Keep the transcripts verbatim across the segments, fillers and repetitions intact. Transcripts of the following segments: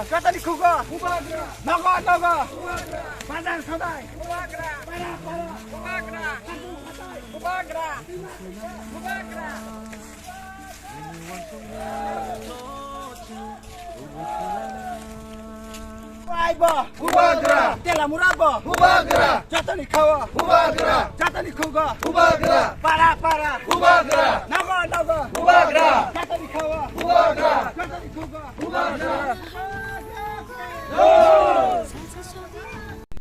Jotoni khugo. Bubagra. Nogo nogo. Bubagra. Bazar sadai. Bubagra. Para para. Bubagra. Bubagra. Bubagra. Aibo. Bubagra. Telamura bo. Bubagra. Jotoni khawo. Bubagra. Jotoni khugo. Bubagra. Para para. Bubagra. Nogo nogo. Bubagra. Jotoni khawo. Bubagra. Jotoni khugo. Bubagra.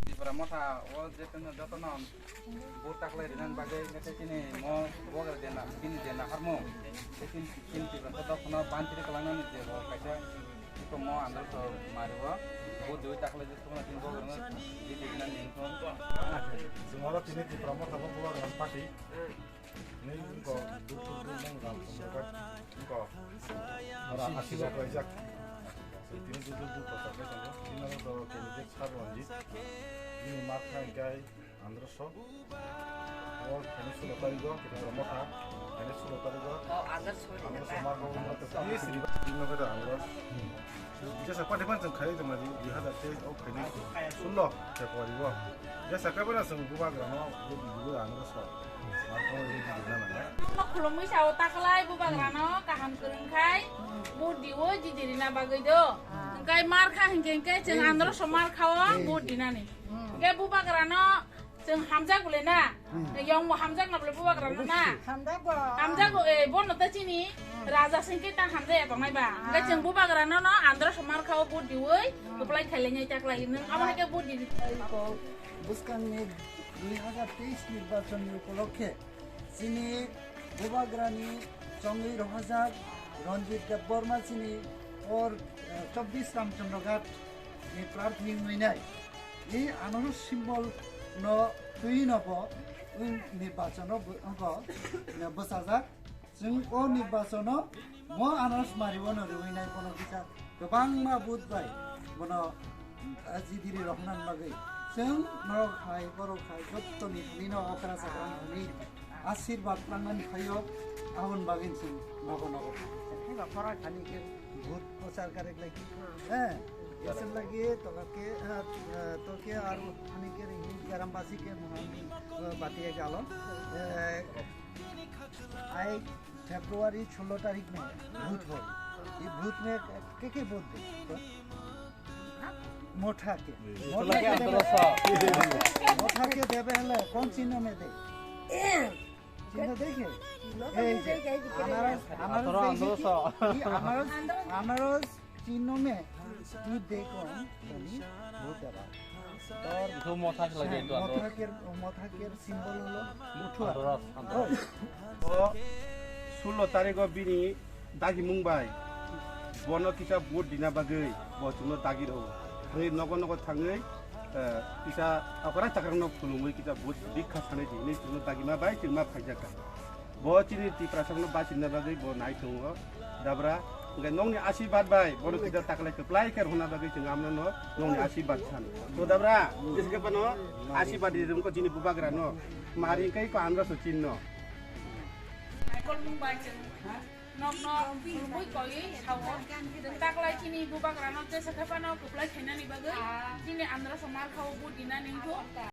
Tipra motha o je tongno jotono bur taklai rinani bagwi nete chini mo bubagra je na, bini je naharmung. Chini, chini Tipra motha dophano bantri kwlangnani je bo kaisa iko mo andro so mario. Bo dui taklai je tongna chini bubagra no je rinani wngkha. Jumaro chini Tipra motha bo bubagra party. Nini wngkha duk duk duk mung ram song bai wngkha. Ora asilo kaijak. Tini duk duk duk kotor kai tongo. Tini aro to candidate sar Ranjit. Bini mark khai kai andro so. O khaini sulo tarigo, Tipra motha. Khaini sulo tarigo. Oh, andro so. Andro so mark bo motha. Tini siri ba. Tini no kada andro. Jesa party ban chwng khaio tongmani dui hazar teis o khaini sullo February o. Jesa kaibo na chwng bubagrano bubagrano sa. Markhao ri di na nang. Khulumui sao taklai bubagrano kaham kwrwng khai vote diwo jidi rina bagwi do. Hwnkhe mar kha hinkhe hinkhe chwng andro so mar khao vote dinani. Hwnkhe bubagrano Chwng hamjak bole na? Hmm. Yong bo hamjak na bole bubagra no na? Hamjak bo. Hamjak bo, eh, bono ta chini raja singke ta hamjak ya tongnai ba. Hwnkhe chwng bubagra no no andro somar khao vote diwi, kwplai khailai nai taklai nung amo hai khe vote di. Ko bwskang ni dui hazar teis nirbachon ni upolokhe chini bubagra ni chongwi rohajak Ranjit Debbarma chini or, eh, chobbish Ramchandra Ghat ni prarthi wngwi nai. I anoro symbol no twi no bo wng nirbachon no bo, bo, eh, bwchajak. Chwng o nirbachon no mo anoro smari bono rwwi nai bono kisa kwbangma vote bai bono, eh, jidiri rohnan bagwi. Chwng norok hai borok hai jottoni thani no okra chakra thani asirwad nangmani phaio aboni bagwi chwng nogo nogo. Ani ke bhut prochar kare lagi. Eh, isab lagi to ke, eh, eh, to ke aru ani ke ring garam basi ke muhan, eh, bati ke galo. Eh, ai February solo tarik mein bhut ho. Ye bhut mein ke ke bhut de? Motha ke. Motha ke debe, motha ke debe hele, kon chinno mein de? Chinno dekhe? Ei je, anaros, anaros dekhe ki? Ye anaros, anaros chinno mein tu dekho, tani bhut deba. Tor motha ke lage to anaros. Motha ke, motha ke symbol holo motha. Anaros, anaros. O solo tarikh o bini dagimung bai bono kisa vote dina bagwi bo chwngno dagi rwo. Thangwi nogo nogo thangwi, eh, kisa okra chakra no khulumwi kisa vote bikha sanai di hinwi chwngno dagima bai chwngma phaijakha. Bo chini Tiprasano bachina bagwi bo nai tongo dabra. Hwnkhe nokni asirwad bai bono kisa taklai kwplai khe rwna bagwi chwng amno no nokni asirwad san. To dabra, jesa khe bono asirwad ri rwngkho chini bubagrano. Mari khe ko andro so chinno. Naikolmung bai chwng nokno khulumui koiwi sao. Chwng taklai chini bubagrano jesa khe phano kwplai khainani bagwi chini andro so mar khao vote dinani wngkho.